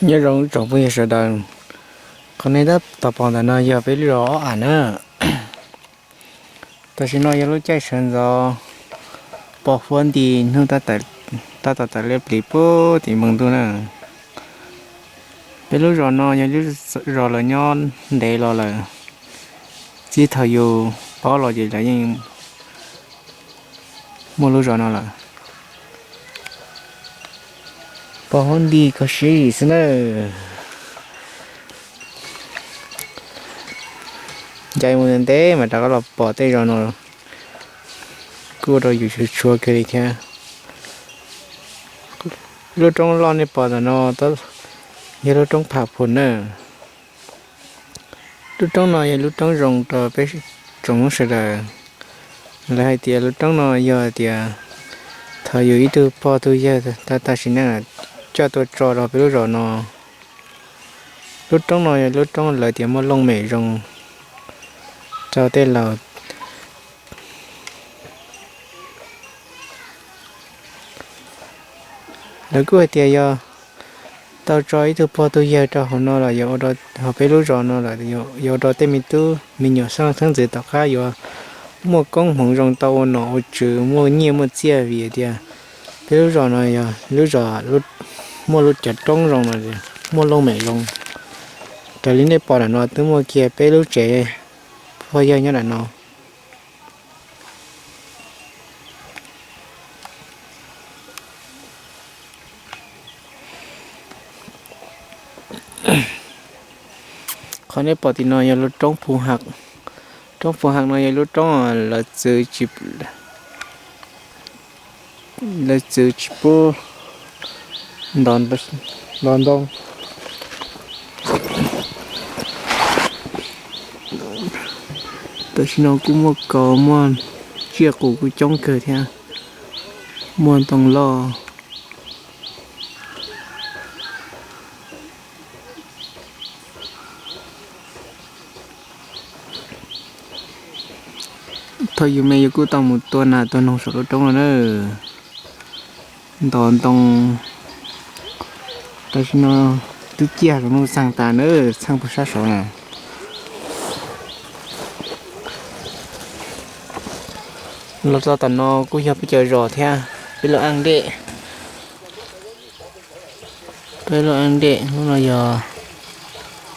Nyob zoo tsoom phooj ywg sawv daws, qhov nej tab tom pom ntawm no yog peb lub zos Ob Am na. Tam sim no yog lub caij sawv ntxov, pos huab nti, hnub tab tom tawm liab pliv puag tim npoo ntuj na. Peb lub zos no yog lub zos lawv nyob ntev los lawm, txij thaum yus paub los ces lawv yeej muaj lub zos no lawm. Pos huab nti kho siab zim xwb na. Ncaim mus ntev mas rov qab los pom tej zos no, kuj ua rau yus tshua tshua kawg li thiab. Lub roob loj nej pom ntawm no yog lub roob Pham Phum na. Lub roob no yog lub roob zoo rau peb tsoom Hmoob sawv daws. Lawv hais tias lub roob no yog tias thaum yus ib tug pog tug yawg tab tab sim neej coj tuaj tso rau peb lub zos no. Lub roob no yog lub roob lawv tias muaj looj mem zoo rau tej laus. Lawv kuj hais tias yog tau tso ib tug pog tug yawg rau hauv no los, hauv peb lub zos no los, yuav ua rau tej me tub me nyuam xeeb ntxwv tom qab yuav muaj koob hmoov zoo tau ua nom ua tswv, muaj nyiaj muaj txiaj, vim tias peb lub zos no yog lub zos muaj lub cov roob zoo no, muaj looj mem zoo. Raws li nej pom ntawm no twb muaj kiag peb lub tsev pog yawg nyob ntawm no. Qhov nej pom tim no yog lub roob Phu Ha. Roob Phu Ha no yog lub roob lawv txwv tsis pub nto ntoo. Tam sim no kuj muaj kaus muaj tsiaj qus kuj coob kawg thiab, muaj ntoo loj. Thaum yus me yus kuj tau mus tua nas tua noog saum lub roob no na. Nto ntoo, tam sim no twb ciaj zoo nuj xeeg tas na, txheej puag sab saud na. Los txog tom no kuj yog peb cov zos thiab, peb lub aj dej, peb lub aj dej, lub no yog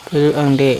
peb lub aj dej.